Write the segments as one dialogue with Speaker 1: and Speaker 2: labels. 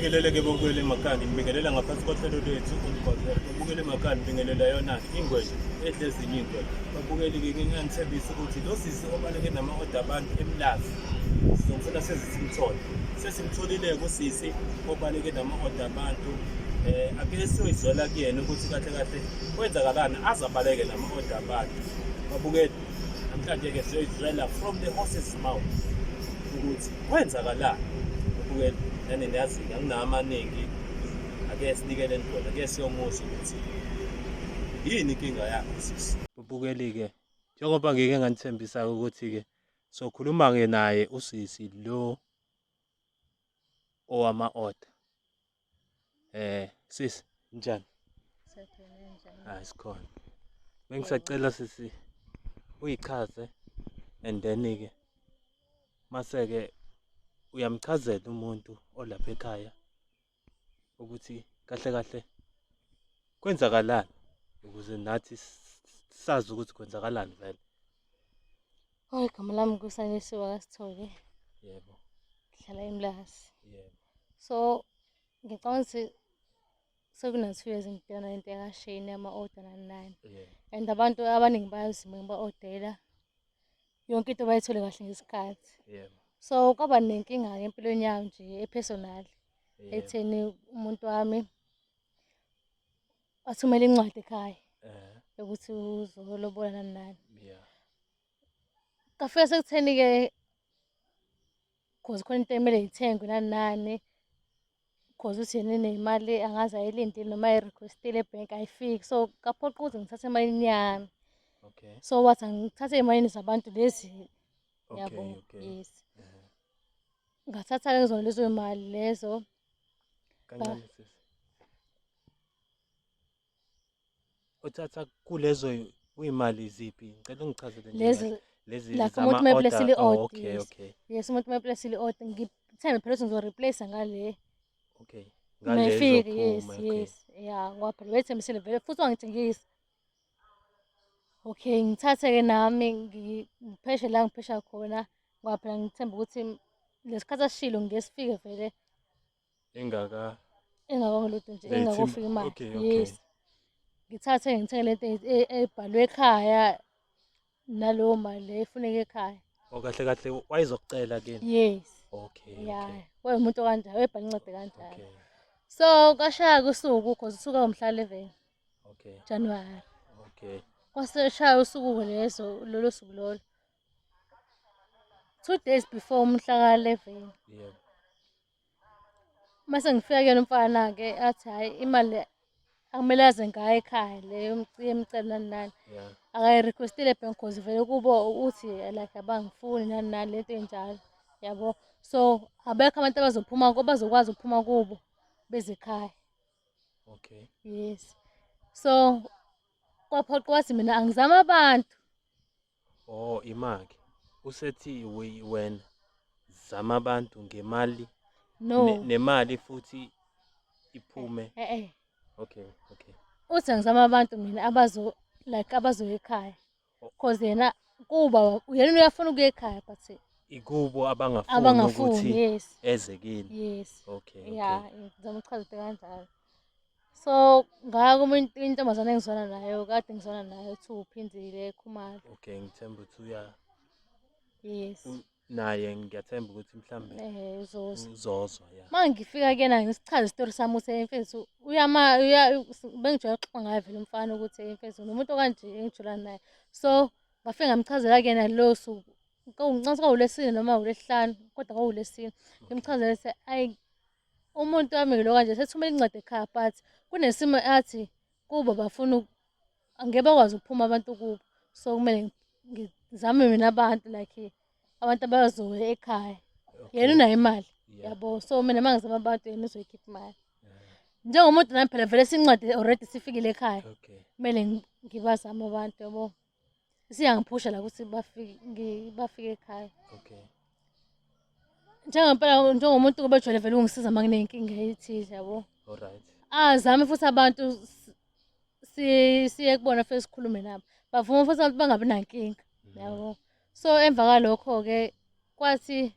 Speaker 1: Nginibingelele-ke bobukeli emakhaya, nginibingelela ngaphansi kohlelo lwethu uMgwazela. Babukeli emakhaya, ngibingelela yona-ke ingwenya edla ezinye iy'ngwenya. Babukeli-ke nginganithembisa ukuthi lo sisi obaleke nama-oda abantu eMlazi sizomfuna seze simthole. Sesimtholile-ke usisi obaleke nama-oda abantu. Ake siyoyizwela kuyena ukuthi kahle kahle kwenzakalani aze abaleke nama-oda abantu. Babukeli, namhlanje-ke siyoyizwela from the horse's mouth ukuthi kwenzakalani. Babukeli, nani niyazi-ke anginawo amaningi, ake sinikeleni khona, ake siyomuzwa ukuthi yini inkinga yakho sisi. Babukeli-ke, njengoba ngike nganithembisa ukuthi-ke sokhuluma-ke naye usisi lo owama-order. Sisi, njani?
Speaker 2: Siyaphila njani?
Speaker 1: Hayi sikhona. Bengisacela sisi uyichaze and then-ke mase-ke uyamchazela umuntu olapha ekhaya ukuthi kahle kahle kwenzakalani ukuze nathi sazi ukuthi kwenzakalani vele.
Speaker 2: Oh, igama lami nguSanisiwe kaSithole.
Speaker 1: Yebo.
Speaker 2: Ngihlala eMlazi.
Speaker 1: Yebo.
Speaker 2: So ngicabanga ukuthi sekuna 2 years ngibhekana nento yakaShane yama-order nani nani.
Speaker 1: Yebo.
Speaker 2: And abantu abaningi bayazi ngiba-order-ela yonke into bayithole kahle ngesikhathi.
Speaker 1: Yebo.
Speaker 2: So kwaba nenkinga-ke empilweni yami nje e-personal
Speaker 1: Yebo.
Speaker 2: ekutheni umuntu wami wathumela incwadi ekhaya yokuthi uzolobola nani nani.
Speaker 1: Yeah.
Speaker 2: Kafika sekutheni-ke cause khona into ekumele ithengwe nani nani, cause uthi yena unemali angaze ayilindile noma ayi-request-ile ebhenki ayifiki. So kaphoqa ukuthi ngithathe emalini yami.
Speaker 1: Okay.
Speaker 2: So wathi angithathe ey'malini zabantu lezi
Speaker 1: Okay,
Speaker 2: yabo.
Speaker 1: okay.
Speaker 2: Yes. Ngathatha-ke zona lezo y'mali lezo.
Speaker 1: Kancane sisi. Uthatha kulezo kuyimali ziphi? Ngicela ungichazele nje
Speaker 2: Lezi
Speaker 1: kahle. Lezi
Speaker 2: like umuntu
Speaker 1: zama
Speaker 2: uma eplesile
Speaker 1: order. Oh,
Speaker 2: i-order,
Speaker 1: okay,
Speaker 2: yes.
Speaker 1: okay.
Speaker 2: Yes, umuntu uma eplesile i-order ngithembe phela ukuthi ngizo-replace ngale.
Speaker 1: Okay.
Speaker 2: Uma
Speaker 1: Ngale
Speaker 2: ifika, yes,
Speaker 1: ezophuma, okay.
Speaker 2: yes. Yeah, ngoba phela wethembisile vele futhi wangithengisa. Okay, ngithathe-ke nami ngipheshe la ngiphesha khona ngoba phela ngithemba ukuthi lesikhathi asishilo ngeke sifike vele
Speaker 1: Engaka
Speaker 2: engakangilutho nje,
Speaker 1: Lethi-
Speaker 2: engakofika imali.
Speaker 1: okay, okay.
Speaker 2: Yes. Ngithathe ngithenge lento ebhalwe ekhaya naleyo mali le efuneka ekhaya.
Speaker 1: Oh, kahle kahle wayezokucela kini.
Speaker 2: Yes.
Speaker 1: Okay,
Speaker 2: Yeah,
Speaker 1: okay.
Speaker 2: wayemuntu okanjalo, wayebhala incwadi kanjalo.
Speaker 1: Okay.
Speaker 2: So kwashaya usuku cause usuka ngomhla 11
Speaker 1: Okay.
Speaker 2: January.
Speaker 1: Okay.
Speaker 2: Kwaseshaya usuku lezo lolo suku lolo. 2 days before umhla ka-11.
Speaker 1: Yebo.
Speaker 2: Mase ngifika kuyena umfana ke athi hayi imali akumele aze ngayo ekhaya le yomcelo nani nani.
Speaker 1: Yeah.
Speaker 2: Akayi-request-ile ebhenki cause vele kubo uthi like abangifuni nani nani lento enjalo yabo. So abekho abantu abazophuma abazokwazi ukuphuma kubo beze ekhaya.
Speaker 1: Okay.
Speaker 2: Yes. So kwaphoqa wathi mina angizama abantu.
Speaker 1: Oh, imake. Usethi wena zama abantu ngemali
Speaker 2: No.
Speaker 1: Nemali futhi iphume.
Speaker 2: Eh eh.
Speaker 1: Okay, okay.
Speaker 2: Uthi angizama abantu mina abazo like abazoya ekhaya. Cause yena kuba yena uyafuna ukuya ekhaya but
Speaker 1: ikubo abangafuni
Speaker 2: abangafuni,
Speaker 1: ukuthi
Speaker 2: yes.
Speaker 1: eze kini.
Speaker 2: Yes.
Speaker 1: Okay, okay.
Speaker 2: Yeah, ngizama ukuchaza into kanjalo. So ngaya kumuntu intombazane engizwana nayo, kade ngizwana nayo kuthiwa uPhindile Khumalo.
Speaker 1: Okay, ngithemba ukuthi uya
Speaker 2: Yes.
Speaker 1: Naye ngiyathemba ukuthi mhlambe
Speaker 2: uzozwa.
Speaker 1: Uzozwa, yeah.
Speaker 2: Uma ngifika kuyena ngisichaze isitori sami ukuthi mfethu uyama uya bengijwayele ukuxoxa ngaye vele umfana ukuthi mfethu nomuntu okanje engijula naye. So ngafika ngamchazela kuyena lo suku. Ngicabanga kwawulesine noma ulesihlanu kodwa kwawulesine. Ngimchazele ukuthi ayi umuntu wami lo kanje sethumela incwadi ekhaya but kunesimo athi kubo bafuna angeke bakwazi ukuphuma abantu kubo. So kumele ngizame mina abantu like abantu abazoya ekhaya.
Speaker 1: Okay.
Speaker 2: Yena unayo imali.
Speaker 1: Yeah.
Speaker 2: Yabo. So mina mangizama abantu yena uzoyikhipha imali. Njengomuntu nami phela vele sincwadi already sifikile ekhaya.
Speaker 1: Okay.
Speaker 2: Kumele ngibazame abantu yabo. Siyangiphusha la ukuthi bafike ekhaya.
Speaker 1: Okay.
Speaker 2: Njengempela njengomuntu obejwayele vele ungisiza uma kunenkinga ethize yabo.
Speaker 1: All right.
Speaker 2: Azame futhi abantu siye kubona futhi sikhulume nabo. Bavuma futhi abantu bangabi nankinga yabo. So emva kwalokho ke kwathi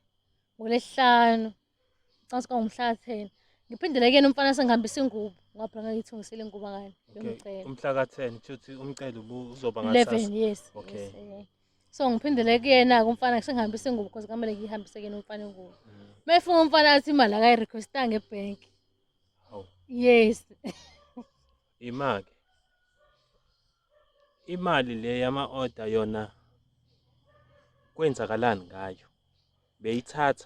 Speaker 2: ngolesihlanu, ngicabanga ukuthi kwangumhla ka-10, Ngiphindele kuyena umfana sengihambisa ingubo ngoba phela ngangiyithungisile ingubo ngani yomcelo.
Speaker 1: Umhla ka-10 kushuthi umcelo uzoba ngakusasa.
Speaker 2: 11 yes.
Speaker 1: Okay.
Speaker 2: Yes, eh. So ngiphindele kuyena-ke umfana sengihambisa ingubo because kamele ngiyihambise kuyena umfana ingubo. Uma efuna umfana athi imali akayi-requestanga ebhenki.
Speaker 1: Hawu.
Speaker 2: Yes.
Speaker 1: Imake. Imali le yama-order yona kwenzakalani ngayo? Beyithatha?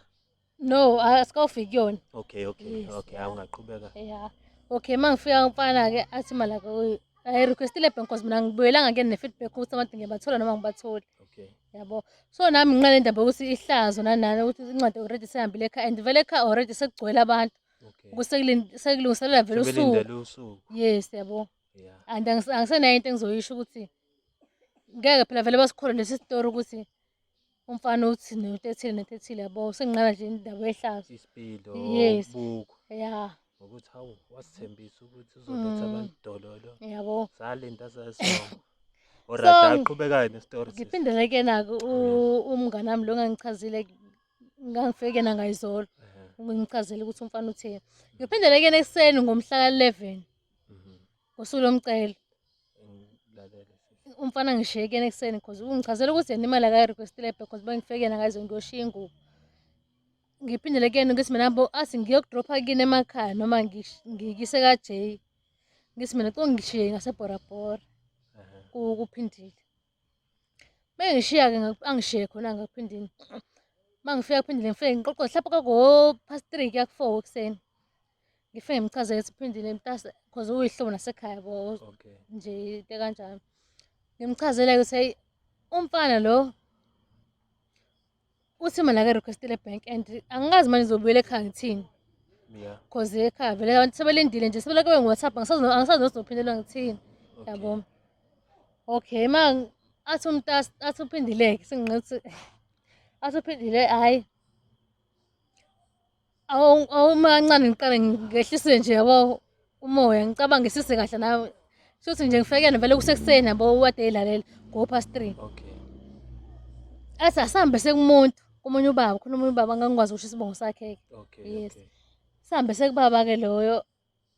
Speaker 2: No, asikawufiki kuyona.
Speaker 1: Okay, okay,
Speaker 2: Yes,
Speaker 1: okay,
Speaker 2: yeah.
Speaker 1: awungaqhubeka.
Speaker 2: Yeah. Okay, uma ngifika umfana-ke athi imali akayi-requestile ebhenki because mina ngibuyelanga kuyena ne-feedback ukuthi abantu ngiyabathola noma ngibatholi.
Speaker 1: Okay.
Speaker 2: Yabo. So nami nginqale indaba yokuthi ihlazo nani nani ukuthi incwadi already sehambile ekhaya and vele ekhaya already sekugcwele abantu.
Speaker 1: Okay.
Speaker 2: Ukuthi sekulungiselela vele usuku.
Speaker 1: Sebelindele usuku.
Speaker 2: Yes, yabo.
Speaker 1: Yeah.
Speaker 2: And angisenayo into engizoyisho ukuthi ngeke phela vele basikholwe lesi story ukuthi umfana uthi nento ethile nento ethile yabo. Senginqala nje indaba yehlazo.
Speaker 1: Isipilo,
Speaker 2: Yes.
Speaker 1: ubuku.
Speaker 2: Yeah,
Speaker 1: Ngokuthi hawu wasithembisa ukuthi uzoletha abantu dololo.
Speaker 2: yabo.
Speaker 1: Salinda sasonke. Alright, aqhubekayo nestory sis.
Speaker 2: Ngiphindele ke nako umngane wami lo ngangichazile ngangifike kuyena ngayizolo. Ngichazele ukuthi umfana utheni. Ngiphindele kuyena ekuseni ngomhla ka-11 ngosuku lomcelo.
Speaker 1: Ngilalele sis.
Speaker 2: Umfana ngishiye kuyena ekuseni because ungichazela ukuthi yena imali akayi-requestile because bengifike kuyena ngayizolo ngiyoshiya ingubo. Ngiphindele kuyena ngithi mina bo athi ngiyokudropha kini emakhaya noma ngikise ka-J. Ngithi mina co ngishiye ngaseBhora Bhora kuphindile. Mengishiya-ke angishiye khona ngakuphindile. Uma ngifika kuphindile ngifike ngiqoqoze mhlawumbe kwakungo-past 3 kuya ku-4 ekuseni. Ngifike ngimchazele ukuthi phindile mntase cause uyihlobo nasekhaya yabo
Speaker 1: Okay.
Speaker 2: nje into ekanjalo. Ngimchazele ukuthi hey umfana lo uthi mina ake-requestile ebhenki and angikazi manje ngizobuyela ekhaya ngithini.
Speaker 1: Yeah.
Speaker 2: Cause ekhaya vele abantu sebelindile nje sebelokhu bengi-WhatsApp angisazi angisazi nozophindelwa ngithini.
Speaker 1: Okay.
Speaker 2: Yabo. Okay, ma athi umntasi athi uphindile-ke sengingathi athi uphindile hhayi awuma kancane ngiqale ngehlise nje yabo umoya ngicabangisise kahle nawe. Shuthi nje ngifike kuyena vele kusekuseni yabo ukade eyilalela ngo-past 3.
Speaker 1: Okay.
Speaker 2: Athi asihambe sekumuntu komunye ubaba khona omunye ubaba angangikwazi ukusho isibongo sakhe-ke.
Speaker 1: Okay.
Speaker 2: Yes.
Speaker 1: Okay.
Speaker 2: Sihambe sekubaba-ke loyo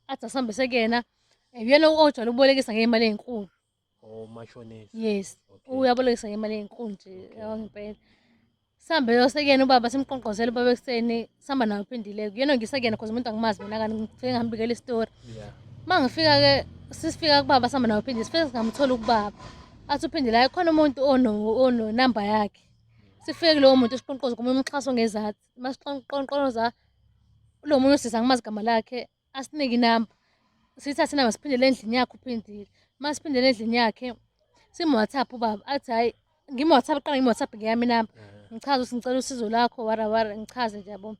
Speaker 2: athi asihambe sekuyena uyena ojwayele ukubolekisa ngey'mali ey'nkulu.
Speaker 1: Oh, mashonisa.
Speaker 2: Yes.
Speaker 1: Okay.
Speaker 2: Uyabolekisa ngemali ey'nkulu nje
Speaker 1: Okay.
Speaker 2: yabo ngempela. Sihambe sekuyena ubaba simqonqozele ubaba ekuseni sihamba naye uphindile. Kuyena ngisa kuyena cause umuntu angimazi mina kani ngifike ngambikela isitori.
Speaker 1: Yeah.
Speaker 2: Uma ngifika-ke sisifika kubaba sihamba naye uphindile sifike singamtholi ukubaba. Athi uphindile hayi khona umuntu ononamba yakhe. Sifike kulowo muntu siqonqoze komunye umxhaso ngezathi. Uma siqonqoza kulo munye usisi angimazi igama lakhe asinike inamba. Sithathe inamba siphindele endlini yakhe uphindile. Uma siphindele endlini yakhe simu-WhatsApp ubaba athi hhayi ngim-WhatsApp kuqala ngim-WhatsApp ngeyami inamba. Ngichaze ukuthi ngicela usizo lwakho wara wara ngichaze nje yabo.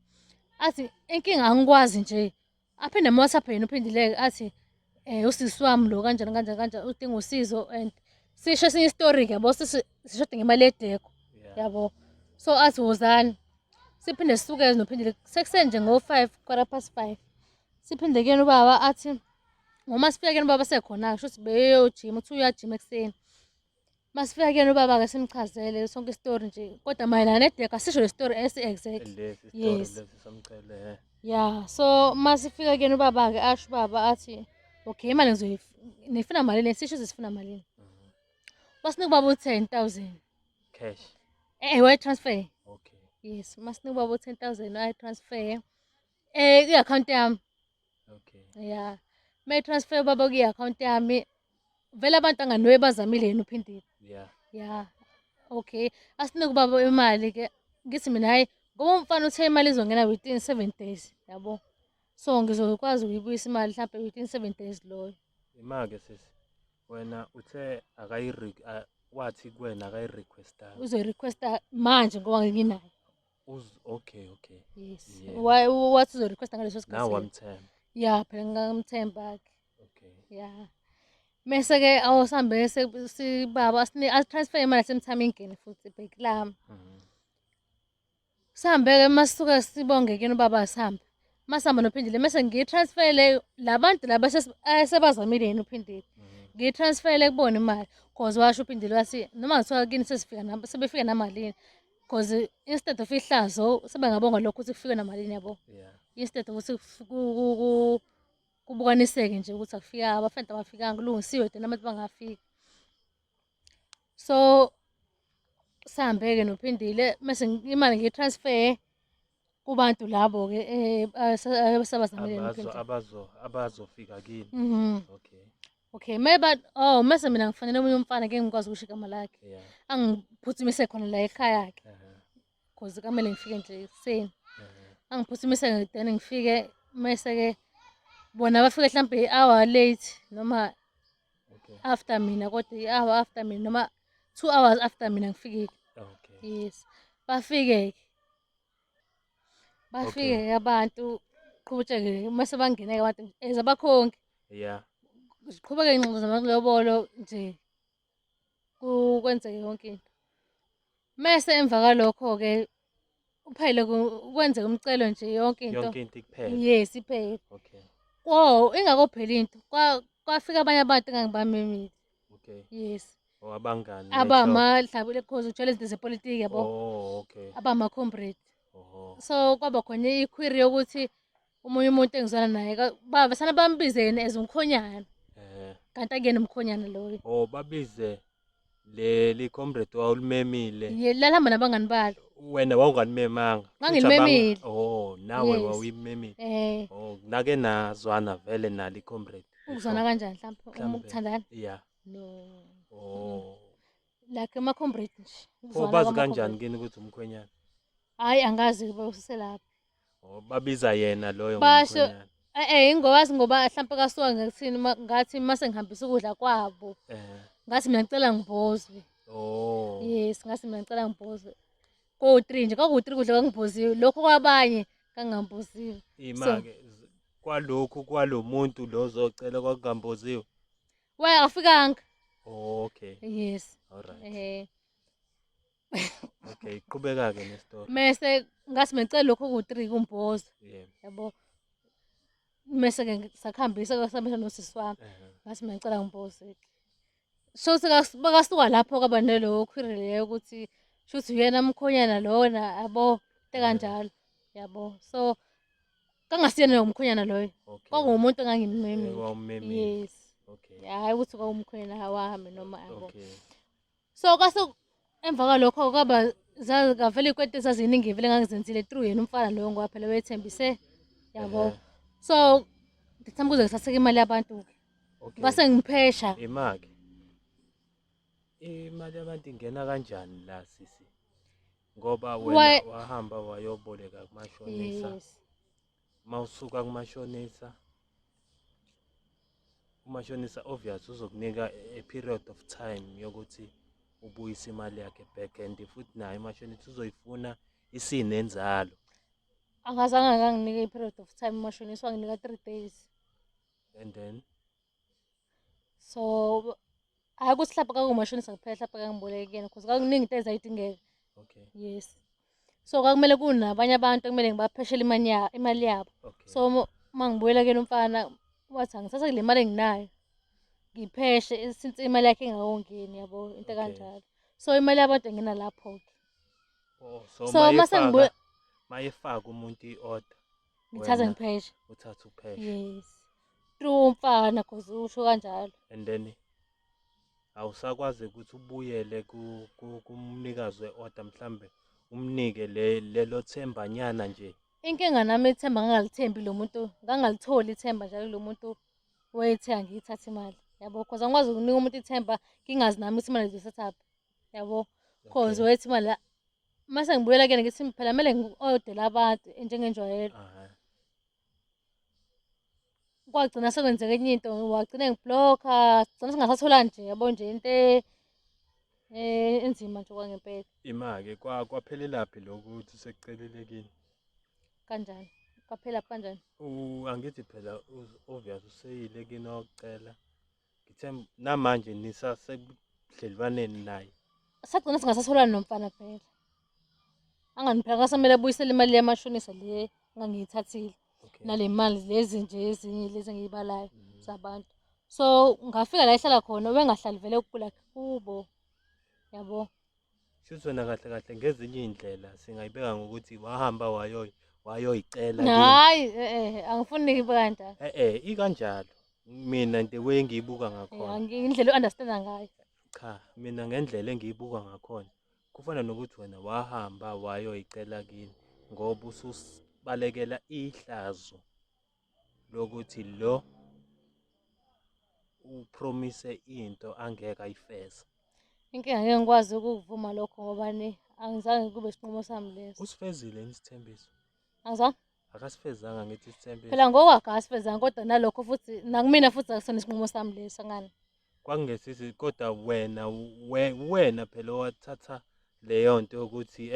Speaker 2: Athi inkinga angikwazi nje. Aphinde am-WhatsApp yena uphindile athi usisi wami lo kanjani kanjani kanjani udinga usizo and sisho esinye isitori-ke yabo sishoda ngemali yedekho
Speaker 1: Yeah.
Speaker 2: yabo. So athi wozani. Siphinde sisuke nophindile sekuseni nje ngo-5 5:15. Siphinde kuyena ubaba athi ngoma sifika kuyena ubaba sekhona-ke shuthi beyojima uthi uyajima ekuseni. Masifika kuyena ubaba-ke simchazele sonke isitori nje kodwa mayelana nedekho asisho le story esi-exact.
Speaker 1: Lesi story
Speaker 2: Yes.
Speaker 1: lesi somcele.
Speaker 2: Yeah, so masifika kuyena ubaba-ke asho ubaba athi okay imali nifuna malini sisho ukuthi sifuna malini. Masinika ubaba u-10,000.
Speaker 1: Cash.
Speaker 2: Wire transfer.
Speaker 1: Okay.
Speaker 2: Yes, masinika ubaba u-10,000 wire transfer. Kwi-account yami.
Speaker 1: Okay.
Speaker 2: Yeah. Mayi-transfer ubaba kwi-account yami vele abantu anganiwe bazamile yena uphindile.
Speaker 1: Yeah.
Speaker 2: Yeah. Okay. Asinike ubaba imali ke ngithi mina hayi ngoba umfana uthe imali izongena within 7 days yabo. So ngizokwazi ukuyibuyisa imali mhlambe within 7 days loyo.
Speaker 1: Imake sisi. Wena uthe akayi wathi kuwena akayi-requestanga.
Speaker 2: Uzoyi-requesta manje ngoba nginayo.
Speaker 1: Okay, okay.
Speaker 2: Yes.
Speaker 1: Yeah.
Speaker 2: Wathi uzoyi-requesta ngaleso sikhathi.
Speaker 1: Nawe wamthemba.
Speaker 2: Yeah, phela ngingamthemba ke.
Speaker 1: Okay.
Speaker 2: Yeah. Mese ke awusambe sibaba asi-transfer imali semthama ingene futhi ibheki lami. Sihambe-ke masisuka sibonge kuyena ubaba sihambe. Masihamba nophindile mese ngiyi-transferele labantu laba esebazamile yena uphindile. Ngiyi-transferele kubona imali cause washo uphindile wathi noma ngathiwa kini sesifika sebefika namalini cause instead of ihlazo sebengabonga lokho ukuthi kufike namalini yabo.
Speaker 1: Yeah.
Speaker 2: Instead ukuthi kubukaniseke nje ukuthi akufika abafana abafikanga kulungisiwe then abantu bangafika. So sihambe-ke noPhindile mese imali ngiyi-transfer kubantu labo-ke abasabazamile
Speaker 1: Abazo abazo abazofika kini.
Speaker 2: Mhm.
Speaker 1: Okay.
Speaker 2: Okay, maybe oh mase mina ngifanele omunye umfana ngeke ngikwazi ukusho igama lakhe.
Speaker 1: Yeah.
Speaker 2: Angiphuthumise khona la ekhaya ke. Cause kamele ngifike nje ekuseni. Angiphuthumise then ngifike mese ke bona bafike mhlambe i-hour late noma
Speaker 1: Okay.
Speaker 2: after mina kodwa i-hour after mina noma 2 hours after mina ngifikile.
Speaker 1: Okay.
Speaker 2: Yes. Bafike ke. Bafike
Speaker 1: Okay.
Speaker 2: ke abantu qhubeke mase bangena ke abantu ezabakhongi.
Speaker 1: Yeah.
Speaker 2: Ziqhubeke ingxoxo zamalobolo nje kwenzeke yonke into. Mese emva kwalokho-ke uphele kwenzeke umcelo nje yonke into.
Speaker 1: Yonke into kuphela.
Speaker 2: Yes, iphele.
Speaker 1: Okay.
Speaker 2: Oh, ingakopheli into. Kwafika abanye abantu engangibamemile.
Speaker 1: Okay.
Speaker 2: Yes.
Speaker 1: Oh abangani.
Speaker 2: Abamahlabule cause utshela izinto zepolitiki yabo.
Speaker 1: Oh, okay.
Speaker 2: Abama-comrade.
Speaker 1: Oh.
Speaker 2: So kwaba khona i-query yokuthi omunye umuntu engizwana naye bavesana bambize yena as umkhonyana. Kanti akuyena umkhonyana loyo.
Speaker 1: Oh babize le comrade wawulimemile.
Speaker 2: Lalihamba nabangani balo.
Speaker 1: Wena wawungalimemanga.
Speaker 2: Ngangilimemile.
Speaker 1: Oh, nawe
Speaker 2: Yes.
Speaker 1: wawuyimemile. Oh, nake nazwana vele nali comrade.
Speaker 2: Ukuzwana kanjani mhlawumbe uma
Speaker 1: Mhlambe.
Speaker 2: ukuthandana?
Speaker 1: Yeah.
Speaker 2: No.
Speaker 1: Oh.
Speaker 2: Like ama-comrade nje.
Speaker 1: Oh,
Speaker 2: Ukuzwana
Speaker 1: bazi
Speaker 2: kwama-comrade.
Speaker 1: kanjani kini ukuthi umkhwenyana?
Speaker 2: Hhayi angazi bawuselaphi.
Speaker 1: Oh, babiza yena loyo
Speaker 2: Basho
Speaker 1: ngomkhwenyana.
Speaker 2: ingobazi ngoba mhlawumbe kasuka ngakuthini ngathi mase ngihambisa ukudla kwabo. Ngathi mina ngicela ngibhozwe.
Speaker 1: Oh.
Speaker 2: Yes, ngathi mina ngicela ngibhozwe. Ko-3 nje, kwaku-3 kudla kwangibhoziwe. Lokho kwabanye kangangibhoziwe.
Speaker 1: Ima-ke kwalokhu kwalomuntu lo ozocela kwakungamboziwe.
Speaker 2: We afikanga.
Speaker 1: Oh, okay.
Speaker 2: Yes.
Speaker 1: All right. Okay, qhubeka ke nestory.
Speaker 2: Mese ngathi mina ngicela lokho ku-3 kumbhozo.
Speaker 1: Yeah.
Speaker 2: Yabo. Mese ke sakhambisa kwasabisa nosisi wami. Ngathi mina ngicela ngibhoze. So bakasuka lapho kwaba nalowo query leyo ukuthi shuthi uyena umkhonyana lona yabo into kanjalo yabo. So kangasiyena lo mkhonyana loyo.
Speaker 1: Okay.
Speaker 2: Kwakuwumuntu engangimemile.
Speaker 1: Wawumemile.
Speaker 2: Yes.
Speaker 1: Okay.
Speaker 2: Hayi ukuthi kwakuwumkhonyana wami noma yabo.
Speaker 1: Okay.
Speaker 2: So kwase emva kwalokho kwaba ngavele ikwete ezaziningi vele ngangizenzile through yena umfana loyo ngoba phela wethembise yabo. So ngithanda kuze ngisaseke imali yabantu ke.
Speaker 1: Okay.
Speaker 2: Ngase ngiphesha.
Speaker 1: Imake. Imali yabantu ingena kanjani la sisi? Ngoba wena wahamba wayoboleka kumashonisa.
Speaker 2: Yes.
Speaker 1: Mawusuka kumashonisa, umashonisa obvious uzokunika a period of time yokuthi ubuyise imali yakhe back and futhi naye umashonisa uzoyifuna isinenzalo.
Speaker 2: Angazange anginike i-period of time umashonisa, wanginika 3 days.
Speaker 1: And then
Speaker 2: so hayi ukuthi mhlawumbe kwakuwumashonisa kuphela mhlawumbe kangiboleke kuyena because kwakuningi into ezayidingeka.
Speaker 1: Okay.
Speaker 2: Yes. So kwakumele kunabanye abantu ekumele ngibapheshele imali yabo.
Speaker 1: Okay.
Speaker 2: So uma ngibuyela kuyena umfana wathi angithathe le mali enginayo ngipheshe since imali yakhe ingakongeni yabo into
Speaker 1: Okay.
Speaker 2: kanjalo. So imali yabantu ingena lapho ke.
Speaker 1: Oh, so
Speaker 2: So mase ngibuye
Speaker 1: mayefaka umuntu i-order
Speaker 2: ngithatha ngipheshe.
Speaker 1: Uthatha upheshe.
Speaker 2: Yes. Through umfana cause usho kanjalo.
Speaker 1: And then awusakwazi ukuthi ubuyele kumnikazi we-order mhlambe umnike lelo thembanyana nje.
Speaker 2: Inkinga nami ithemba ngangalithembi lo muntu, ngangalitholi ithemba njalo lo muntu wayethe angiyithathe imali. Yabo, cause angikwazi ukunika umuntu ithemba ngingazi nami ukuthi imali ngizoyithathaphi. Yabo, cause wayethi imali mase ngibuyela kuyena ngithi phela kumele ngi-odele abantu njengenjwayelo. Kwagcina sekwenzeka enye into, wagcina engiblokha, sigcina singasatholani nje yabo nje into enzima nje kwangempela.
Speaker 1: Ima-ke kwaphelelaphi lokhu ukuthi sekucelile kini?
Speaker 2: Kanjani? Kwaphelaphi kanjani?
Speaker 1: Angithi phela obvious useyile kini wakucela. Ngithe namanje nisasebudlelwaneni naye.
Speaker 2: Sagcina singasatholani nomfana phela. Anganiphela kwasamele abuyisele imali yamashonisa le engangiyithathile.
Speaker 1: Okay.
Speaker 2: Nale mali lezi nje ezinye lezi engiyibalayo zabantu. So ngafika la ehlala khona wengahlali vele ukugula kubo. Yabo.
Speaker 1: Shuthi wena kahle kahle ngezinye izindlela singayibeka ngokuthi wahamba Wayoyicela kimi.
Speaker 2: Hayi, angifuni ibe kanjalo.
Speaker 1: Ikanjalo. Mina the way engiyibuka ngakhona.
Speaker 2: Indlela o-understand-a ngayo.
Speaker 1: Cha, mina ngendlela engiyibuka ngakhona. Kufana nokuthi wena wahamba wayoyicela kini ngoba usubalekela ihlazo lokuthi lo upromise into angeke ayifeze.
Speaker 2: Inkinga ngeke ngikwazi ukukuvuma lokho ngoba ni angizange kube isinqumo sami leso.
Speaker 1: Usifezile yini isithembiso?
Speaker 2: Angizange.
Speaker 1: Akasifezanga ngithi isithembiso.
Speaker 2: Phela ngokwakhe akasifezanga kodwa nalokho futhi nakumina futhi akusona isinqumo sami leso ngani.
Speaker 1: Kwakungesithi kodwa wena wena phela owathatha leyo nto yokuthi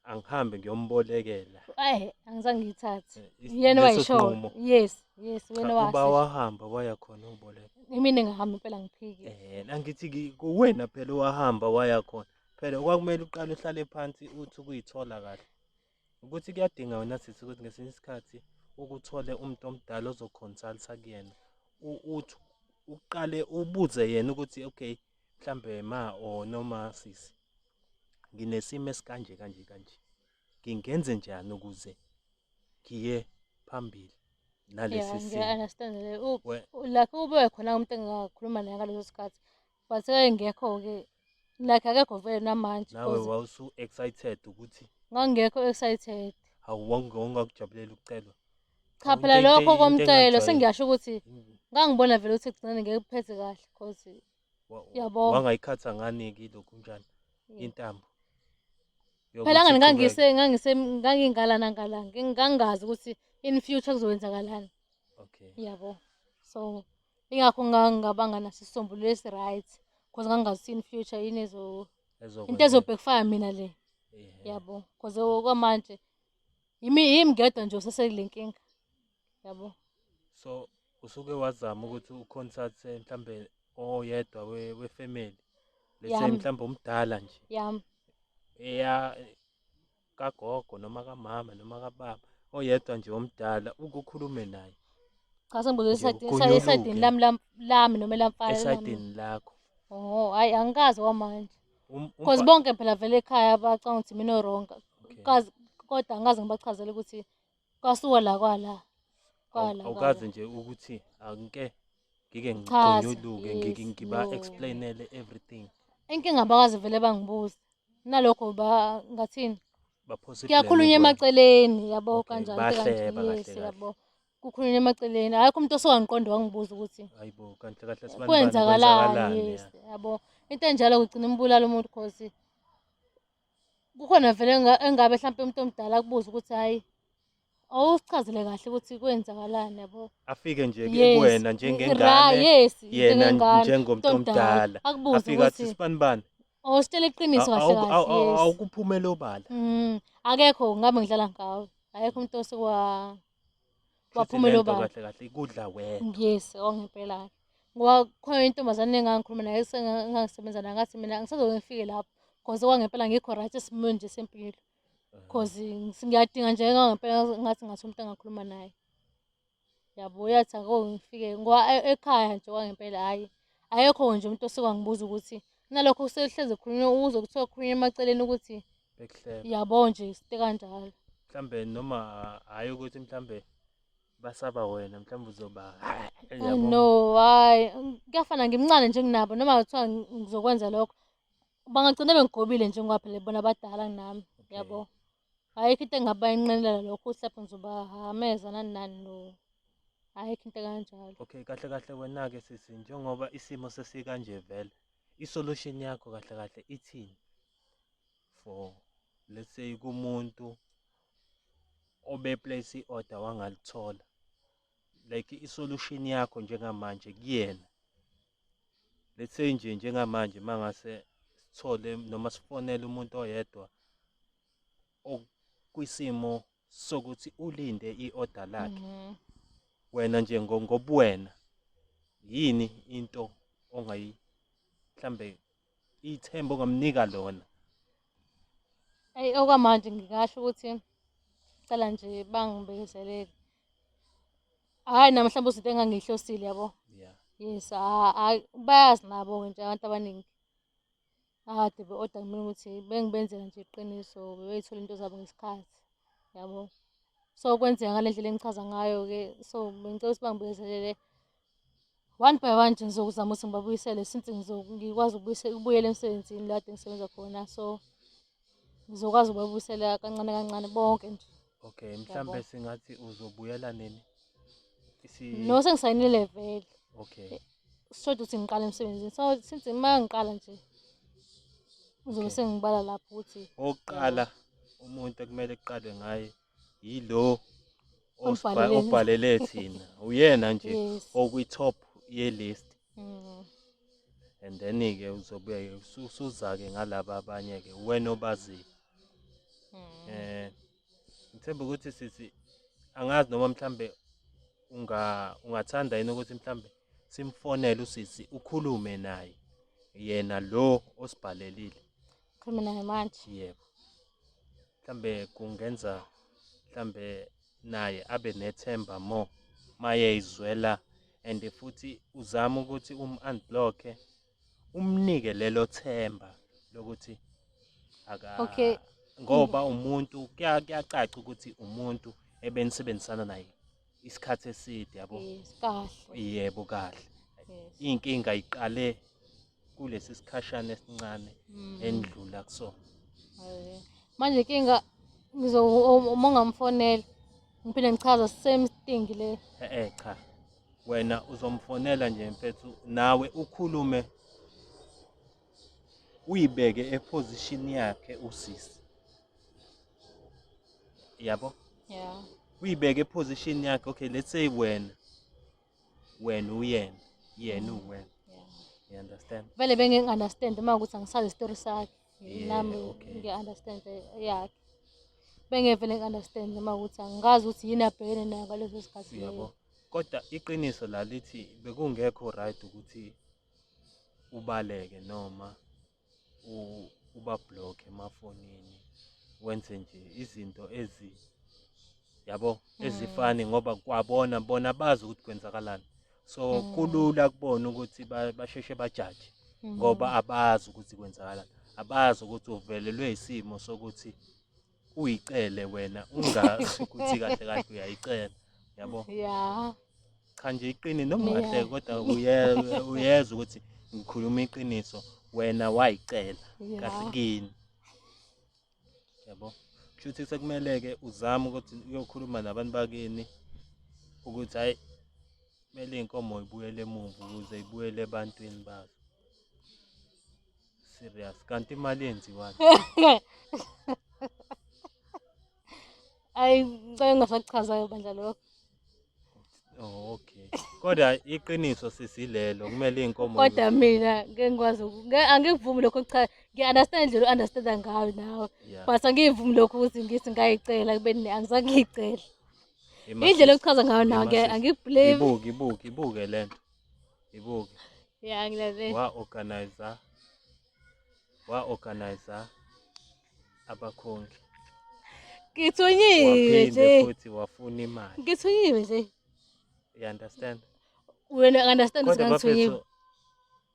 Speaker 1: angihambe ngiyombolekela.
Speaker 2: Angizange ngiyithathe. Yena
Speaker 1: Leso
Speaker 2: wayisho.
Speaker 1: sinqumo.
Speaker 2: Yes, yes,
Speaker 1: Cha,
Speaker 2: wena
Speaker 1: uba
Speaker 2: wasisho.
Speaker 1: wahamba waya khona uboleka.
Speaker 2: Mina ngihamba impela ngiphike.
Speaker 1: Angithi kuwena phela owahamba waya khona. Phela kwakumele uqale uhlale phansi uthi ukuyithola kahle. Ukuthi kuyadinga wena sisi ukuthi ngesinye isikhathi ukuthole umuntu omdala ozoconsulta kuyena. Uthi uqale ubuze yena ukuthi okay mhlambe ma or noma sisi nginesimo esikanje kanje kanje. Ngingenze njani ukuze ngiye phambili nalesi
Speaker 2: Yeah,
Speaker 1: simo?
Speaker 2: ngiya-understand leyo. Like ube khona umuntu engingakhuluma naye ngaleso sikhathi. But engekho-ke like akekho vele namanje.
Speaker 1: Nawe wawusu excited ukuthi
Speaker 2: ngangekho excited.
Speaker 1: Hawu, wawungakujabulela ukucelwa?
Speaker 2: Cha, phela lokho komcelo sengiyasho ukuthi ngangibona vele ukuthi ekugcineni ngeke kuphethe kahle because yabo.
Speaker 1: Wangayikhatha ngani-ke lokhu njani? Intambo.
Speaker 2: Phela
Speaker 1: Yokuthi iqhubeke.
Speaker 2: ngangingala nangala, ngangazi ukuthi in future kuzowenzakalani.
Speaker 1: Okay.
Speaker 2: Yabo. So ingakho ngangingabanga naso isisombululo esi-right because ngangingazi ukuthi in future yini
Speaker 1: Ezokwenzeka.
Speaker 2: into ezo-backfire mina le. Yabo. Because okwamanje yimi ngedwa nje osesekule nkinga. Yabo.
Speaker 1: So usuke wazama ukuthi uconsulte mhlambe oyedwa we-family. Let's say
Speaker 2: Yami.
Speaker 1: mhlambe umdala nje.
Speaker 2: Yami.
Speaker 1: Eya kagogo noma kamama noma kababa oyedwa nje omdala ukukhulume naye.
Speaker 2: Cha, sengibuze
Speaker 1: Nje ugunyuluke.
Speaker 2: esayidini lami lami noma elamfana lami.
Speaker 1: Esayidini lakho.
Speaker 2: Oh, hayi angikazi kwamanje. Because bonke phela vele ekhaya bacanga ukuthi mina wrong.
Speaker 1: Okay.
Speaker 2: Kazi kodwa angikaze ngibachazele ukuthi kwasuka la kwala. Kwala,
Speaker 1: Awukazi
Speaker 2: kwala.
Speaker 1: nje ukuthi angike ngike
Speaker 2: Chaza,
Speaker 1: ngigonyuluke,
Speaker 2: yes,
Speaker 1: ngiba
Speaker 2: no.
Speaker 1: explainele everything.
Speaker 2: Inkinga abakaze vele bangibuze. Nalokho ba ngathini?
Speaker 1: Baphose
Speaker 2: Kuyakhulunywa
Speaker 1: i-blame kuwena.
Speaker 2: emaceleni, yabo,
Speaker 1: Okay,
Speaker 2: kanjani,
Speaker 1: bahleba
Speaker 2: kanjani,
Speaker 1: kahle
Speaker 2: yes,
Speaker 1: kahle.
Speaker 2: yabo. Kukhulunywa emaceleni. Akekho umuntu osukangiqonda wangibuza ukuthi
Speaker 1: Hayibo, kanti kahle sibani bani,
Speaker 2: kwenzakalani,
Speaker 1: kwenzakalani,
Speaker 2: yes,
Speaker 1: ya.
Speaker 2: yabo. Into enjalo kugcina imbulala umuntu because kukhona vele engabe mhlampe umuntu omdala akubuza ukuthi hayi awusichazele kahle ukuthi kwenzakalani, yabo.
Speaker 1: Afike nje
Speaker 2: Yes,
Speaker 1: kuwena njengengane,
Speaker 2: yes,
Speaker 1: yena
Speaker 2: njengengane,
Speaker 1: njengomuntu
Speaker 2: umuntu omdala.
Speaker 1: omdala.
Speaker 2: Akubuze
Speaker 1: Afike athi
Speaker 2: ukuthi
Speaker 1: sibani bani.
Speaker 2: Awusitshele iqiniso kahle kahle, yes.
Speaker 1: Awukuphumela obala.
Speaker 2: Akekho ngabe ngidlala ngawe. Akekho umuntu osuke
Speaker 1: Futhi
Speaker 2: waphumela
Speaker 1: lento
Speaker 2: obala.
Speaker 1: Kahle kahle ikudla wena.
Speaker 2: Yes, ongempela. Ngoba khona intombazane engangikhuluma naye engangisebenza naye ngathi mina ngisazoke ngifike lapho because okwangempela ngikho right esimweni nje sempilo. Because ngiyadinga nje ngempela ngathi ngathi umuntu engakhuluma naye. Yabo, yathi ake ngifike ngoba ekhaya nje okwangempela hhayi akekho nje umuntu osuke wangibuza ukuthi nalokho kusehleze kukhulunywa uzwe kuthiwa kukhulunywa emaceleni ukuthi
Speaker 1: Bekuhleba.
Speaker 2: yabo nje site kanjalo.
Speaker 1: Mhlambe noma hhayi ukuthi mhlambe basaba wena mhlambe uzoba,
Speaker 2: Ay,
Speaker 1: yabo.
Speaker 2: no, hhayi kuyafana ngimncane nje kunabo noma kuthiwa ngizokwenza lokho bangagcina bengigobile nje ngoba phela bona badala kunami,
Speaker 1: Okay.
Speaker 2: yabo. Ayikho into engabayinqenela lokho ukuthi lapho ngizobahameza nani nani, no. Ayikho into kanjalo.
Speaker 1: Okay, kahle kahle wena-ke sisi, njengoba isimo sesikanje vele, i-solution yakho kahle kahle ithini? For let's say kumuntu obe place i-order wangalithola. Like i-solution yakho njengamanje kuyena. Let's say nje njengamanje mangase sithole noma sifonele umuntu oyedwa okwisimo sokuthi ulinde i-order lakhe. Wena nje ngobuwena yini into ongayi mhlambe ithemba ongamnika lona?
Speaker 2: Eyi, okwamanje ngingasho ukuthi cela nje bangibekezelele. Hhayi nami mhlawumbe izinto engangiyihlosile, yabo. Yes, bayazi nabo-ke nje abantu abaningi. Akade be-order kumina ukuthi bengibenzela nje iqiniso, bebeyithola into zabo ngesikhathi, yabo. So kwenzeka ngale ndlela engichaza ngayo-ke. So bengicela ukuthi bangibekezelele one by one nje, ngizokuzama ukuthi ngibabuyisele since ngikwazi ukubuyela emsebenzini la kade ngisebenza khona. So ngizokwazi ukubabuyisela kancane kancane bonke nje.
Speaker 1: Okay, mhlambe
Speaker 2: Yabo.
Speaker 1: singathi uzobuyela nini? Isi
Speaker 2: No, sengisayinile vele.
Speaker 1: Okay.
Speaker 2: Sishoda ukuthi ngiqale emsebenzini. So since uma ngiqala nje ngizobe
Speaker 1: Okay.
Speaker 2: sengibala lapho ukuthi
Speaker 1: Okokuqala umuntu ekumele kuqalwe ngaye yilo
Speaker 2: Ombhalele.
Speaker 1: obhalele thina. Uyena nje
Speaker 2: Yes.
Speaker 1: okwi-top ye-list. And then-ke uzobuya-ke usuza-ke ngalaba abanye-ke wena obaziyo. Ngithemba ukuthi sisi, angazi noma mhlambe ungathanda yini ukuthi mhlambe simfonele usisi ukhulume naye yena lo osibhalelile.
Speaker 2: Khulume naye manje.
Speaker 1: Yebo. Mhlambe kungenza mhlambe naye abe nethemba more mayeyizwela, and futhi uzama ukuthi um-unblock, umnike lelo themba lokuthi aka
Speaker 2: Okay.
Speaker 1: ngoba umuntu kuyacaca ukuthi umuntu ebenisebenzisana naye isikhathi eside, yabo.
Speaker 2: Yes, kahle.
Speaker 1: Yebo, kahle.
Speaker 2: Yes.
Speaker 1: Inkinga iqale kulesi sikhashana esincane endlula kusona.
Speaker 2: Manje inkinga uma ungamfonela ngiphinde ngichaza same thing le.
Speaker 1: Cha. Wena uzomfonela nje mfethu, nawe ukhulume uyibeke eposition yakhe usisi. Yabo?
Speaker 2: Yeah.
Speaker 1: Uyibeke eposition yakhe. Okay, let's say wena uyena, yena uwena.
Speaker 2: Yeah.
Speaker 1: You understand?
Speaker 2: Vele bengeke understand uma ukuthi angisazi story sakhe.
Speaker 1: Yeah,
Speaker 2: Nami
Speaker 1: okay.
Speaker 2: ngiya understand yakhe. Bengevele ngi-understand uma ukuthi angazi ukuthi yini abhekene nayo ngaleso sikhathi.
Speaker 1: Yabo. Kodwa iqiniso la lithi bekungekho right ukuthi ubaleke noma uba block emafonini, wenze nje izinto ezi yabo ezifani, ngoba kwabona bona bazi ukuthi kwenzakalani. So kulula kubona ukuthi basheshe bajaje ngoba abazi ukuthi kwenzakalani, abazi ukuthi uvelelwe isimo sokuthi uyicele wena ungazi ukuthi kahle kahle uyayicela, yabo.
Speaker 2: Yeah.
Speaker 1: Cha nje iqini noma ungahleki, kodwa uyezwa ukuthi ngikhuluma iqiniso, wena wayicela kahle kini, yabo. Kusho ukuthi sekumele-ke uzame ukuthi uyokhuluma nabantu bakini ukuthi hhayi kumele iy'nkomo y'buyele emuva ukuze y'buyele ebantwini bazo. Serious, kanti imali yenziwani?
Speaker 2: Ayi, ngicela ngingasakuchazayo bandla lokho.
Speaker 1: Oh, okay. Kodwa iqiniso sisilelo, kumele iy'nkomo
Speaker 2: Kodwa mina ngeke ngikwazi angikuvumi lokho, cha, ngiya-understand indlela o-understanda ngayo nawe.
Speaker 1: Yeah.
Speaker 2: But angiyivumi lokho ukuthi ngithi ngayicela kube angizange ngiyicele.
Speaker 1: Ima
Speaker 2: Indlela
Speaker 1: sisi.
Speaker 2: okuchaza ngayo nawe
Speaker 1: Ima sisi.
Speaker 2: angikublame.
Speaker 1: Ibuke, ibuke, ibuke lento. Ibuke.
Speaker 2: Yeah, ngilalela.
Speaker 1: Wa-organizer abakhongi.
Speaker 2: Ngithunyiwe
Speaker 1: Waphinde
Speaker 2: nje.
Speaker 1: futhi wafuna imali.
Speaker 2: Ngithunyiwe nje.
Speaker 1: You understand?
Speaker 2: Wena understand ukuthi
Speaker 1: Kodwa
Speaker 2: ngangithunyiwe.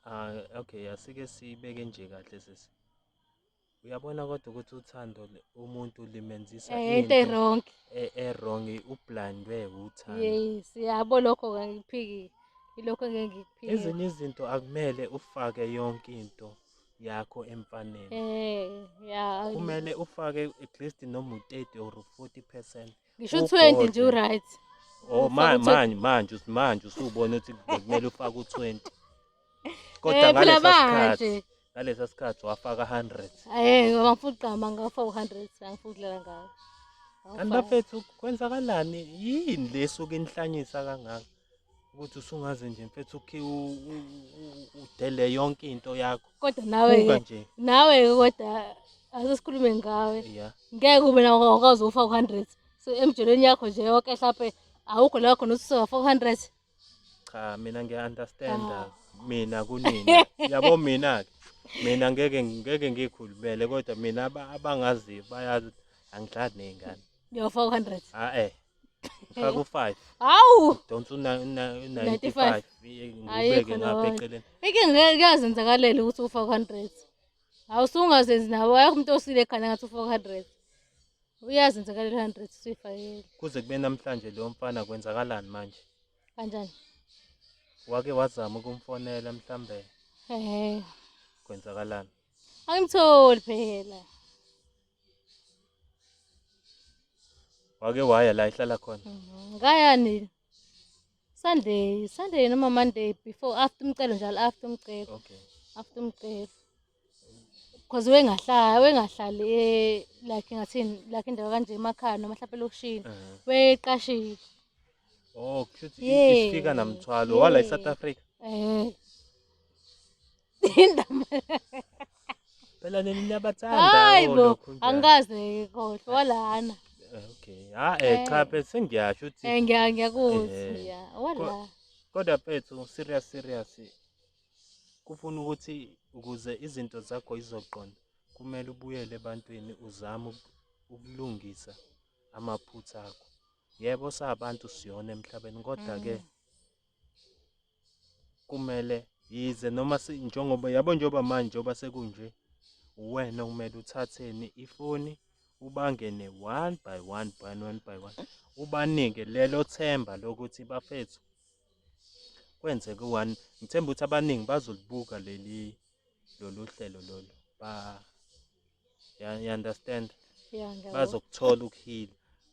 Speaker 1: bafethu, okay, asike sibeke nje kahle sisi. Uyabona kodwa ukuthi uthando umuntu limenzisa
Speaker 2: Into
Speaker 1: into
Speaker 2: e-wrong.
Speaker 1: e-wrong, ublindwe uthando.
Speaker 2: Yes, yabo lokho angikuphiki. Ilokho engeke ngikuphike.
Speaker 1: Ezinye izinto akumele ufake yonke into yakho emfaneni.
Speaker 2: Yeah.
Speaker 1: Kumele ufake at least noma u-30 or 40%.
Speaker 2: Ngisho u-20 nje
Speaker 1: Ugodle.
Speaker 2: u-right.
Speaker 1: Oh,
Speaker 2: Ufake u-20.
Speaker 1: manje usubona ukuthi kumele ufake u-20. Kodwa
Speaker 2: Phela
Speaker 1: ngalesa
Speaker 2: manje.
Speaker 1: sikhathi, ngalesa sikhathi wafaka 100.
Speaker 2: Ngoba ngifuna ukugqama ngafaka u-100, angifuni ukudlala ngawo.
Speaker 1: Kanti
Speaker 2: Angifaki.
Speaker 1: bafethu kwenzakalani? Yini le esuke inihlanyisa kangaka? Ukuthi usungaze nje mfethu udele yonke into yakho.
Speaker 2: Kodwa nawe
Speaker 1: Buka
Speaker 2: ke,
Speaker 1: nje.
Speaker 2: nawe ke kodwa asisikhulume ngawe.
Speaker 1: Yeah.
Speaker 2: Ngeke ube nawo awukwazi ukufaka u-100. So emjolweni yakho nje yonke mhlawumbe awukho la khona uthi usowafaka u-100.
Speaker 1: Cha, mina ngiya-understand.
Speaker 2: Ah.
Speaker 1: Mina kunina. Yabo mina ke. Mina ngeke ngikhulumele kodwa mina abangaziyo bayazi ukuthi angidlali nezingane.
Speaker 2: Ngiyofaka u-100.
Speaker 1: Ah eh. Ngifaka u-5.
Speaker 2: Hawu!
Speaker 1: Donsa
Speaker 2: 95.
Speaker 1: u-95. Ngubeke
Speaker 2: Ayikho
Speaker 1: ngapha
Speaker 2: leyo.
Speaker 1: eceleni.
Speaker 2: Ike ngeke kuyazenzakalela ukuthi ufake u-100. Awusungazenzi nawe, akekho umuntu osile ekhanda ngathi ufake u-100. Uyazenzakalela 100 usuyifakile.
Speaker 1: Kuze kube namhlanje lo mfana kwenzakalani manje?
Speaker 2: Kanjani?
Speaker 1: Wake wazama ukumfonela mhlambe?
Speaker 2: Eh.
Speaker 1: Kwenzakalani?
Speaker 2: Angimtholi phela.
Speaker 1: Wake waya la ihlala khona?
Speaker 2: Ngaya nini? Sunday, Sunday noma Monday before after umcelo njalo after umcelo.
Speaker 1: Okay.
Speaker 2: After umcelo. Because wengahlali wengahlali like ngathini like indawo kanje emakhaya noma mhlawumbe elokishini. Weqashile.
Speaker 1: Oh, kushuthi isifika namthwalo wala eSouth Africa.
Speaker 2: Eh. Indaba.
Speaker 1: Phela nini niyabathanda
Speaker 2: Hayi bo,
Speaker 1: olokhu njalo.
Speaker 2: angikaze khohlwa walana.
Speaker 1: Okay. Ha cha phela sengiyasho ukuthi
Speaker 2: Eh ngiyakuzwa ya wala.
Speaker 1: Kodwa mfethu serious serious kufuna ukuthi ukuze izinto zakho izoqonda kumele ubuyele ebantwini uzame ukulungisa amaphutha akho. Yebo sabantu siyona emhlabeni kodwa ke kumele yize noma njengoba yabo njengoba manje njengoba sekunje wena kumele uthatheni ifoni ubangene one by one by one by one ubanike lelo themba lokuthi bafethu kwenzeke one. Ngithemba ukuthi abaningi bazolibuka leli lolu hlelo lolu ba you understand? Bazokuthola ukuheal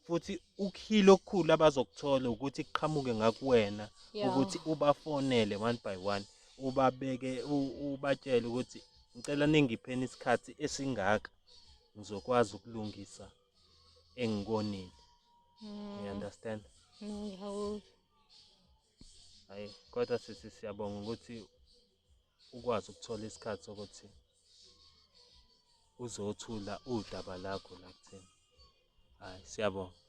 Speaker 1: futhi ukuheal okukhulu abazokuthola ukuthi kuqhamuke ngakuwena ukuthi ubafonele one by one ubabeke ubatshele ukuthi ngicela ningipheni isikhathi esingaka ngizokwazi ukulungisa engikonile. You understand?
Speaker 2: No,
Speaker 1: hayi kodwa sisi siyabonga ukuthi ukwazi ukuthola isikhathi sokuthi uzothula udaba lakho la kuthina. Hayi siyabonga.